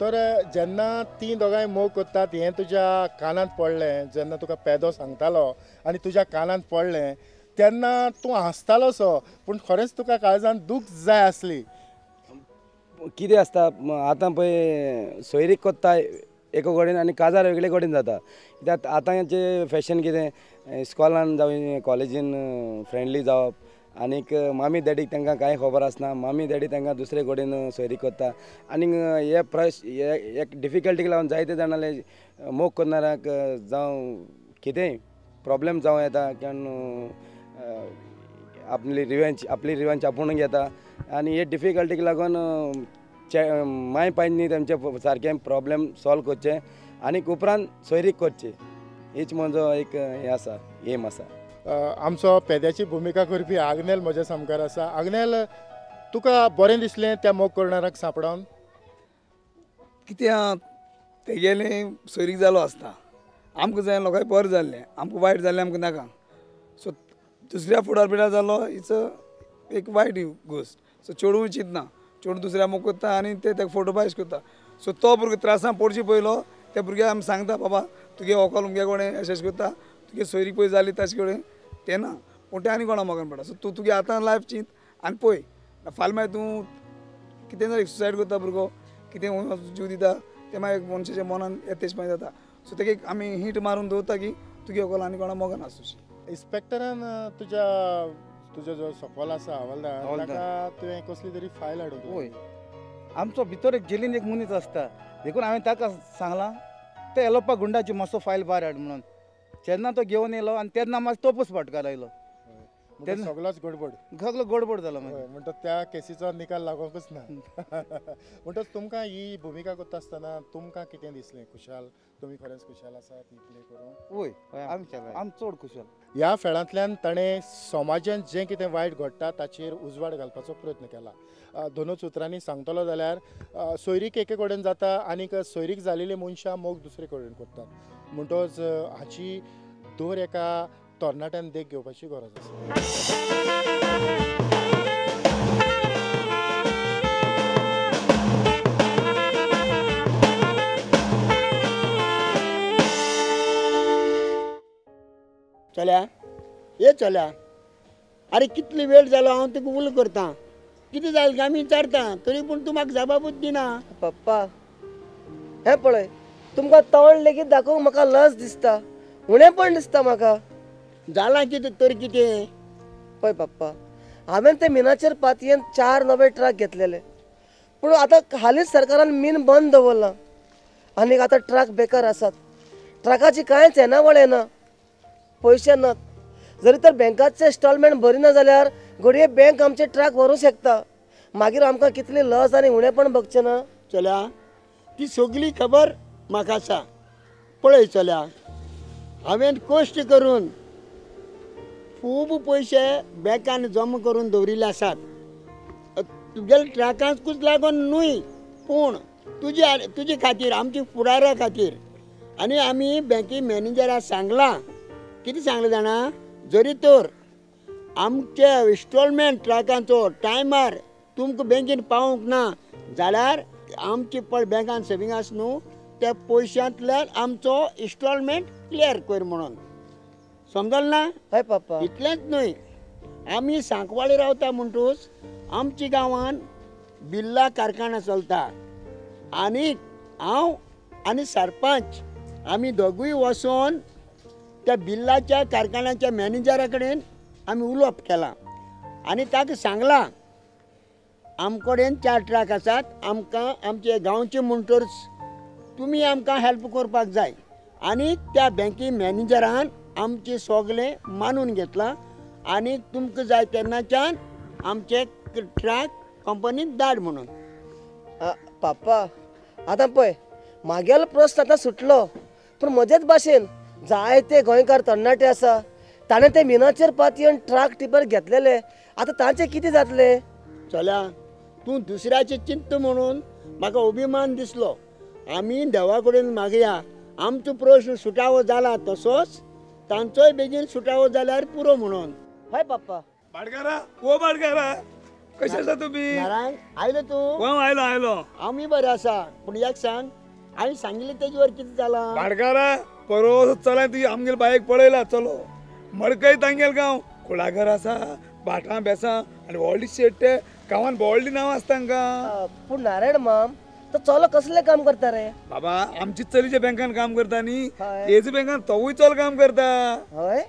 तर जेन्ना ती दोगांय मोग करतात हें तुज्या कानांत पडलें, जेन्ना तुका पेदो सांगतालो आनी तुज्या कानांत पडलें तेन्ना तूं हांसतालो सो, पूण खरेंच तुका काळजान दूख जाय आसली. कितें आसता आतां पळय सोयरीक कोत्ता एका कडेन आनी काजार वेगळे कडेन जाता. कित्याक आतांचें फॅशन कितें इस्कॉलान जावं कॉलेजीन फ्रेंडली जावप आनीक मामी डॅडीक तांकां कांय खबर आसना, मामी डॅडी तांकां दुसरे कडेन सोयरीक कोत्ता. आनीक हे प्रश्न हे एक डिफिकल्टीक लागून जायते जाणाले मोग करणाऱ्यांक जावं कितेंय प्रॉब्लेम जावं येता, कारण आपली रिवेंज आपूण घेता आनी हे डिफिकल्टीक लागून माय पायनी तेमचे सारकें प्रॉब्लेम सॉल्व करचें आनी उपरांत सोयरीक करची, हीच म्हजो एक हें आसा, एम आसा. आमचो पेद्याची भुमिका करपी आग्नेल म्हज्या सामकार आसा. आग्नेल, तुका बरें दिसलें त्या मोग करणाराक सांपडोवन? कित्याक तेगेलें सोयरीक जालो आसता, आमकां जाय लोकांक बरें जाल्लें, आमकां वायट जाल्लें आमकां नाका. सो दुसऱ्या फुडार पिड्यार जालो it's एक वायट गोश्ट. सो चेडूं चिंतना, चेडूं दुसऱ्या मोग करता आनी ते ताका फोटो भायस करता. सो तो भुरगो त्रासान पडचे पयलो त्या भुरग्याक आमी सांगता, बाबा तुगे व्हंकल अमके कडेन अशें अशें करता, तुगे सोयरीक पळय जाली ताचे कडेन तें ना, पूण तें आनी कोणा मोगान पडटा. सो तूं तुगे आतां लायफ चिंत आनी पळय, फाल्यां मागीर तूं कितें जाल्यार सुसायड करता भुरगो, कितें जीव दिता, तें मागीर मनशाच्या मनान येतेश मागीर जाता. सो तेका एक आमी हीट मारून दवरता की तुगे व्हंकल आनी कोणा मोगान आसूची. इन्स्पेक्टरान तुज्या तुजो जो सकल आसा हवालदार ताका तुवें कसली तरी फायल हाडून? वय, आमचो भितर एक जेलीन एक मनीस आसता, देखून हांवें ताका सांगलां ते येलोपा गुंडाची मातसो फायल भायर हाड म्हणून. जेन्ना तो घेवन येयलो आनी तेन्ना मातसो तोपूच फटकार आयलो, तेन्ना सगळोच गडबड, सगळो गडबड जालो. मागीर म्हणटा त्या केसीचो निकाल लागोंकच ना. म्हणटच तुमकां ही भुमिका करता आसतना तुमकां कितें दिसलें? खुशाल, तुमी खरेंच खुशाल आसात ही प्ले करून? वय, आमी चड खुशाल. ह्या फेळांतल्यान ताणें समाजांत जें कितें वायट घडटा ताचेर उजवाड घालपाचो प्रयत्न केला. दोनूच उतरांनी सांगतलो जाल्यार सोयरीक एके कडेन जाता आनीक सोयरीक जालेली मनशां मोग दुसरे कडेन करतात. म्हणटच हाची दर एका तरणाट्यान देख घेवपाची गरज आसा. चल्या, ये चल्या, अरे कितली वेळ जालो हांव तुका उलो करता, कितें जालें काय आमी विचारता तरी पूण तूं म्हाका जबाबूच दिना. पप्पा हें पळय, तुमकां तोंड लेगीत दाखोवंक म्हाका लज दिसता, उणेपण दिसता म्हाका. जालां कितें तर कितें? पळय पप्पा, हांवें ते मिनाचेर पातयेन 4 नवे ट्रक घेतलेले, पूण आतां हालींच सरकारान मीन बंद दवरलां आनी आतां ट्रक बेकार आसात. ट्रकाची कांयच येणावळ येना, पयशे नात. जरी तर बँकाचे इन्स्टॉलमेंट भरिना जाल्यार घडये बँक आमचे ट्रक व्हरूंक शकता, मागीर आमकां कितली लज आनी उणेपण भोगचें ना. चल्या, ती सगळी खबर म्हाका आसा. पळय चल्या, हांवें कश्ट करून खूब पयशे बँकान जमा करून दवरिल्ले आसात. तुगेल्या ट्रकांकूच लागून न्हय, पूण तुजे खातीर, आमच्या फुडारा खातीर. आनी आमी बँके मॅनेजराक सांगलां, कितें सांगलें जाणा, जरी तर आमचे इन्स्टॉलमेंट ट्रकांचो टायमार तुमकां बँकेन पावोवंक ना जाल्यार आमचे पळय बँकान सेवींग आसा न्हू, त्या पयशांतल्यान आमचो इन्स्टॉलमेंट क्लियर कर म्हणून. समजलें ना? हय पप्पा. इतलेंच न्हय, आमी सांकवाळे रावता म्हणटूच आमच्या गांवान बिर्ला कारखाना चलता आनी हांव आनी सरपंच आमी दोगूय वचोन त्या बिर्लाच्या कारखान्याच्या मॅनेजरा कडेन आमी उलोवप केलां आनी ताका सांगलां आम कडेन 4 ट्रक आसात, आमकां आमचे गांवचे म्हणटच तुमी आमकां हेल्प करपाक जाय. आनी त्या बँके मॅनेजरान आमचें सगळें मानून घेतलां आनी तुमकां जाय तेन्नाच्यान आमचे ट्रक कंपनीत धाड म्हणून. पापा आतां पळय म्हागेलो प्रस्न आतां सुटलो, पूण म्हजेच भाशेन जायते गोंयकार तरणाटे आसा ताणें ते मिनाचेर पातयेन ट्रक टिपर घेतलेले, आतां तांचें कितें जातलें? चल्या, तूं दुसऱ्याचें चिंत म्हणून म्हाका अभिमान दिसलो. आमी देवा कडेन मागया आमचो प्रश्न सुटावो जाला तसोच तांचोय बेगीन सुटावो जाल्यार पुरो म्हणून. हय पप्पा. भाटकारा, ओ भाटकारा, कशें आसा तुमी? नारायण आयलो तूं? हांव आयलो आयलो. आमी बरें आसा, पूण एक सांग, हांवें सांगिल्लें तेजे वर कितें जालां? भाटकारा परोस चला तुजी आमगेले बायक पळयला चलो मडकय तांगेल गांव कुळागर आसा, भाटां बेसां आनी व्हडली शेट ते गांवान व्हडली नांव आसा तांकां. पूण नारायण माम तो चलो कसलें काम करता रे? बाबा आमची चलीच्या बँकान काम करता न्ही, तेज बँकान तोवूय चल काम करता. हय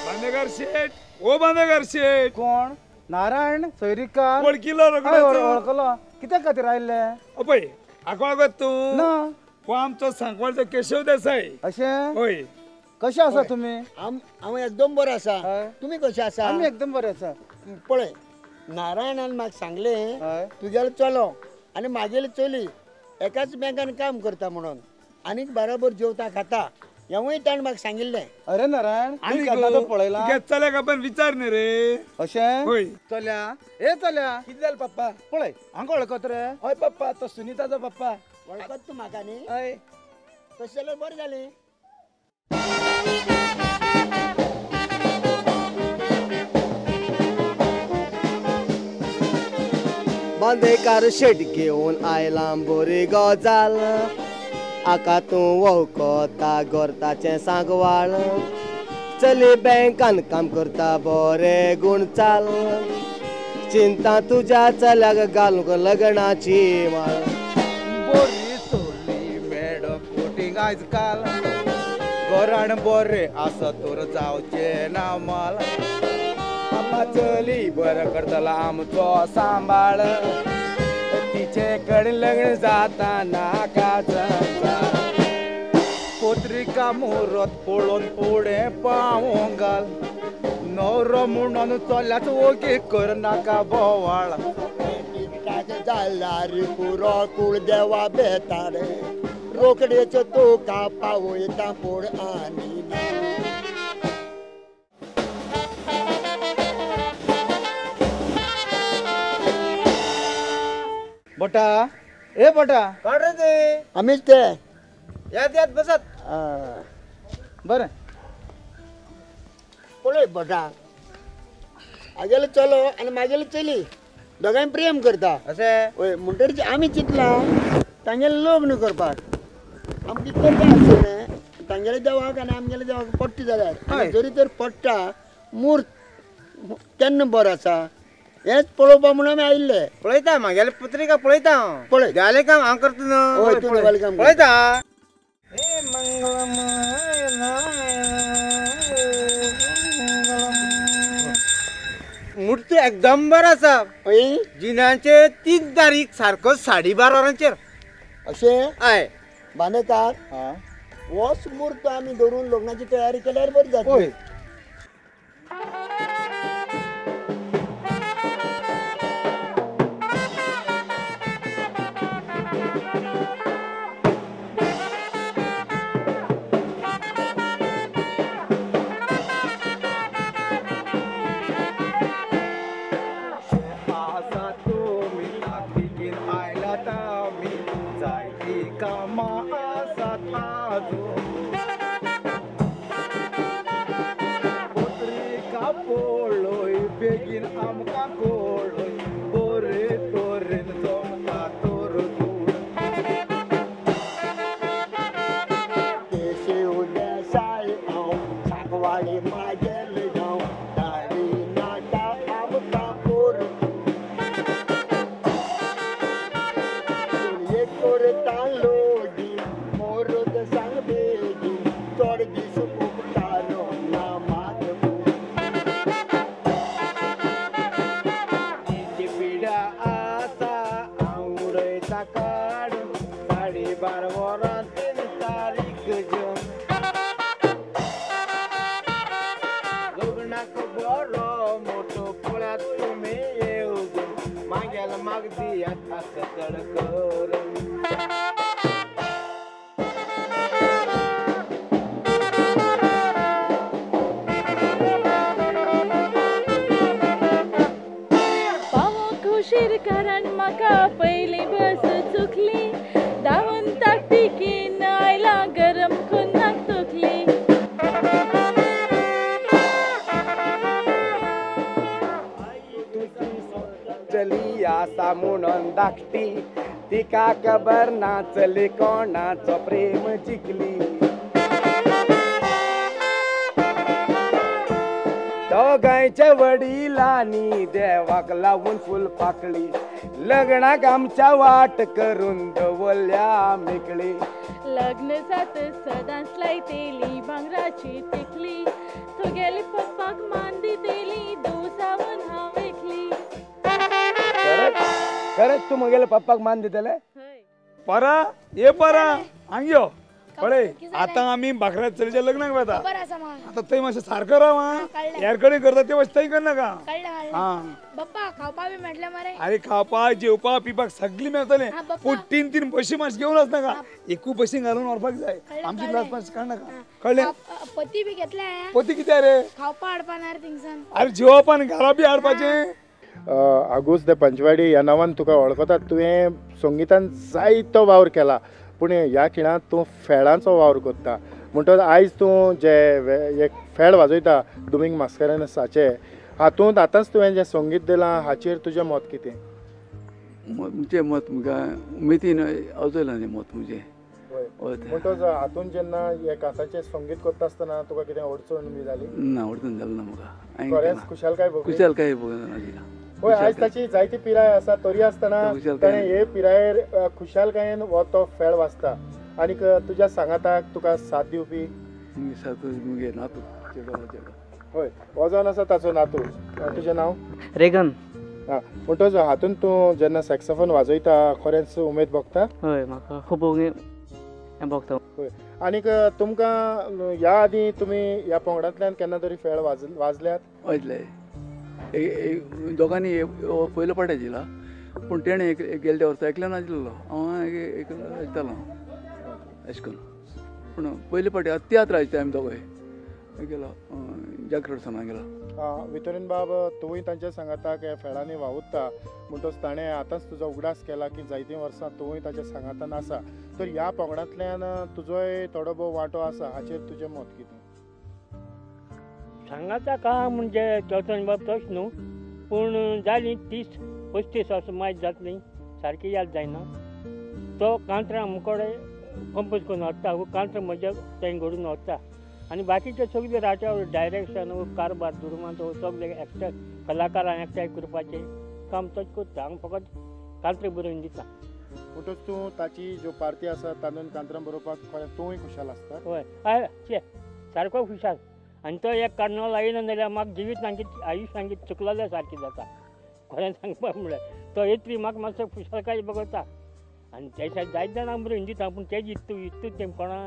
बांदेकार शेट, ओ बांदेकार शेट. कोण? नारायण सोयरिकार. वळखिलो? वळखलो. कित्या खातीर आयिल्ले? पळय आकवागत तूं ना, हो आमचो सांकवाळचो केशव देसाई. अशें? हय. कशें आसा तुमी? हांव एकदम बरो आसा, तुमी कशें आसा? आमी एकदम बरे आसा. पळय नारायणान म्हाका सांगलें तुगेलो चलो आनी म्हागेली चली एकाच बँकान काम करता म्हणून, आनीक बरोबर जेवता खाता, हेंवूय ताणें म्हाका सांगिल्लें. अरे नारायण आनी पळयलां चल्याक आपण विचार न्ही रे. अशें? हय. चल्या, ए चल्या, कितें जालें पप्पा? पळय हांगा वळखत रे? हय पप्पा, तो सुनीताचो पप्पा. वळखत तूं म्हाका न्ही? हय. तशें जाल्यार बरें जालें. बांदेकार शेट घेवन आयला बरी गजाल, आका तूं वळखता गोरताचें सांगवाळ, चली बँकान काम करता बरे गूण चाल, चिंता तुज्या चल्याक घालूंक लग्नाची माळ. बरी चली मॅडम कोटींग आयज काल, गोराण बरें आसा तर जावचें ना माल, बाबा चली बरें करतलो आमचो सांबाळ, तिचे कडेन लग्न जाता नाका जंजाळ. पत्रिका मुहूर्त पळोवन फुडें पावोंक घाल, नवरो म्हणून चल्याच ओगी कर नाका बोवाळ. जाल्यार पुरो कूळ देवा बेतार, रोकडेच तुका पावयता पूण आनी ना. बटा, ए बटा, कोण रे ते? आमीच ते. यात यात बसात. बरें पळय बटा, हागेलो चलो आनी म्हागेली चली दोगांय प्रेम करता. अशें? हय. म्हणटरीच आमी चिंतलां तांगेलें लग्न करपाक. आमकां कितें जाय आसलें तांगेले देवाक आनी आमगेले देवाक पडटा जाल्यार, जरी तर पडटा म्हूर्त केन्ना बरो आसा हेंच पळोवपा म्हणून आमी आयिल्ले. पळयता म्हागेले पत्रिका पळयता हांव. पळय देवालें काम हांव करता न्हू. हय, तूं देवालें काम पळयता. मूर्त एकदम बरो आसा. हय. जिनाचे 3 तारीख सारको 12:30 वरांचेर. अशें? हय. बांदेकार होच मूर्त आमी धरून लग्नाची तयारी केल्यार बरी जातली. पावो खुशीर कारण म्हाका पयली बस चुकली. आसा म्हणून धाकटी, तिका खबर ना चली कोणाचो प्रेम जिखली। दोगांयच्या वडिलांनी देवाक लावून फूल पाकळी, लग्नाक आमच्या वाट करून दवरल्या मेकळी। लग्न जात सदांच लायतेली भांगराची तिकली, तुगेली पप्पाक मान दितेली दोसावन हांव एकली। खरेंच तूं म्हगेल्या पप्पाक मान दितले? परा ये परा हांग यो पळय आतां आमी भाकऱ्या चलयेच्या लग्नाक वता, आतां थंय मातशें सारको राव आं, हेर कडेन करता तें मातशें थंय करनाका। आं बाप्पा खावपा बी मेळटलें मरे? आरे खावपा जेवपा पिवपाक सगळीं मेळटलें, पूण तीन तीन बशी मातशें घेवन वचनाका, एकू बशीन घालून व्हरपाक जाय, आमची ग्लास मातशें काडनाका, कळ्ळें? पती बी घेतलें? पती कितें रे? खावपा हाडपा ना रे थिंगसान? आरे जेवपा आनी घरा बी हाडपाचें। आगूस दे पंचवाडी ह्या नांवान तुका वळखतात, तुवें संगितान जायतो वावर केला, पूण ह्या खिणांत तूं फेळांचो वावर करता, म्हणटकच आयज तूं जे एक फेळ वाजयता दुमींग मास्कारेन्हसाचे, हातूंत आतांच तुवें जें संगीत दिलां हाचेर तुजें मत कितें? म्हजें मत म्हाका उमेदीन वाजयलां तें मत म्हजें। म्हणटकच हातूंत जेन्ना हे कांताचें संगीत करता आसतना तुका कितें अडचण बी जाली? ना, अडचण जाली ना म्हाका, खरेंच खुशालकाय भोगली? खुशालकाय भोगली। हय, आयज ताची जायती पिराय आसा तरी आसतना ताणें हे पिरायेर खुशालकायेन हो तो फेळ वाजता आनीक तुज्या सांगाताक तुका साथ दिवपी मुगे नातू चेडो। हय, हो जावन आसा ताचो नातू। तुजें नांव? रेगन। आं, म्हणटकच हातूंत तूं जेन्ना सॅक्सोफोन वाजयता खरेंच उमेद भोगता? हय, म्हाका खूब उमेद भोगता। हय, आनीक तुमकां ह्या आदीं तुमी ह्या पंगडांतल्यान केन्ना तरी फेळ वाजल्यात? वाजले, दोगांनी पयलो पाट आशिल्लो, पूण तेणें एक गेल्या त्या वर्सा एकल्यान आशिल्लो, हांव एक आयतालो अशें करून, पूण पयले पाटी तियात्र आयता आमी दोगांय गेलो जागरण गेलो। वितोरीन बाब, तुवूय तांच्या सांगाताक ह्या फेळांनी वावुरता, म्हणटकच ताणें आतांच तुजो उगडास केला की जायतीं वर्सां तुवूय ताच्या सांगातान आसा, तर ह्या पंगडांतल्यान तुजोय थोडो भोव वांटो आसा, हाचेर तुजें मत कितें? सांगाता का म्हणजे चौथन बाब तोच न्हू, पूण जालीं 30-35 वर्सां मायज जातलीं, सारकी याद जायना। तो कांतरां आमकडे कंपोज करून व्हरता, कांतरां म्हज्या तें घडून व्हरता, आनी बाकीचे सगळे राजा डायरेक्शन कारभार दुर्मांचो सगळे एकठांय कलाकारांक एकठांय करपाचें काम तोच करता, हांव फकत कांतरां बरोवन दिता। म्हणटकच तूं ताची ज्यो पार्टी आसा तातूंत कांतरां बरोवपाक खरें तूंय खुशाल आसता? हय, हय, सारको खुशाल। आनी तो एक कार्नवाल आयलो जाल्यार म्हाका जिवीत सामकें आयुश्य सामकें चुकलें सारकें जाता, खरें सांगपाक म्हळ्यार तो येतरी म्हाका मातसो खुशालकाय बगता, आनी ते जायते जाणांक बरोवन दिता, पूण तेजी इतू तें कोणा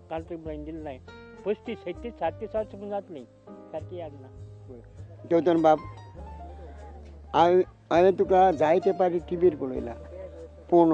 कांतरां बरोवन दिलें नाय। 35, 36, 37 वर्सां पूण जातलीं, सारकी याद ना। चेतन बाब, हांवें तुका जायते पाटी टिवीर पळयला, पूण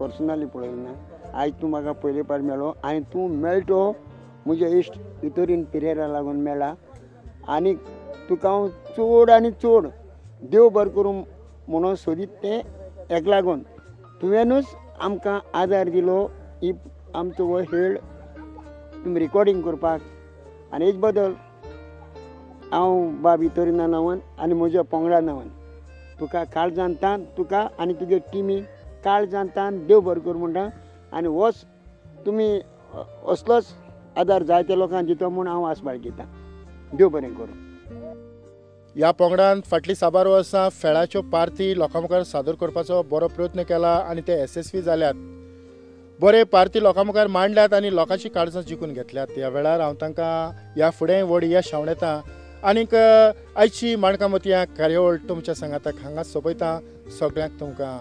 पर्सनली पळयला ना। आयज तूं म्हाका पयले पाट मेळ्ळो आनी तूं मेळटो म्हज्या इश्ट वितोरीन पिरेरा लागून मेळ्ळा, आनी तुका हांव चड आनी चड देव बरें करूं म्हणून सोदीत तें हेका लागून तुवेंनूच आमकां आदार दिलो ही आमचो हो खेळ तुमी रिकॉर्डींग करपाक, आनी हेच बद्दल हांव बाब वितोरिना नांवान आनी म्हज्या पंगडा नांवान तुका काळजान तान, तुका आनी तुगे टिमी काळजान तान देव बरें करूं म्हणटा, आनी होच तुमी असलोच आदार जायत्या लोकांक दिता म्हूण हांव आस बाळगितां। देव बरें करूं। ह्या पंगडान फाटलीं साबार वर्सां फेळाच्यो पार्ती लोकां मुखार सादर करपाचो बरो प्रयत्न केला आनी ते येसस्वी जाल्यात, बरे पार्ती लोकां मुखार मांडल्यात आनी लोकांची काळजां जिखून घेतल्यात। ह्या वेळार हांव तांकां ह्या फुडें व्हड यश आंवडेता आनीक आयची माणकां मोतयां कार्यावळ तुमच्या सांगाताक हांगाच सोंपयता। सगळ्यांक तुमकां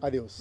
आदियोस।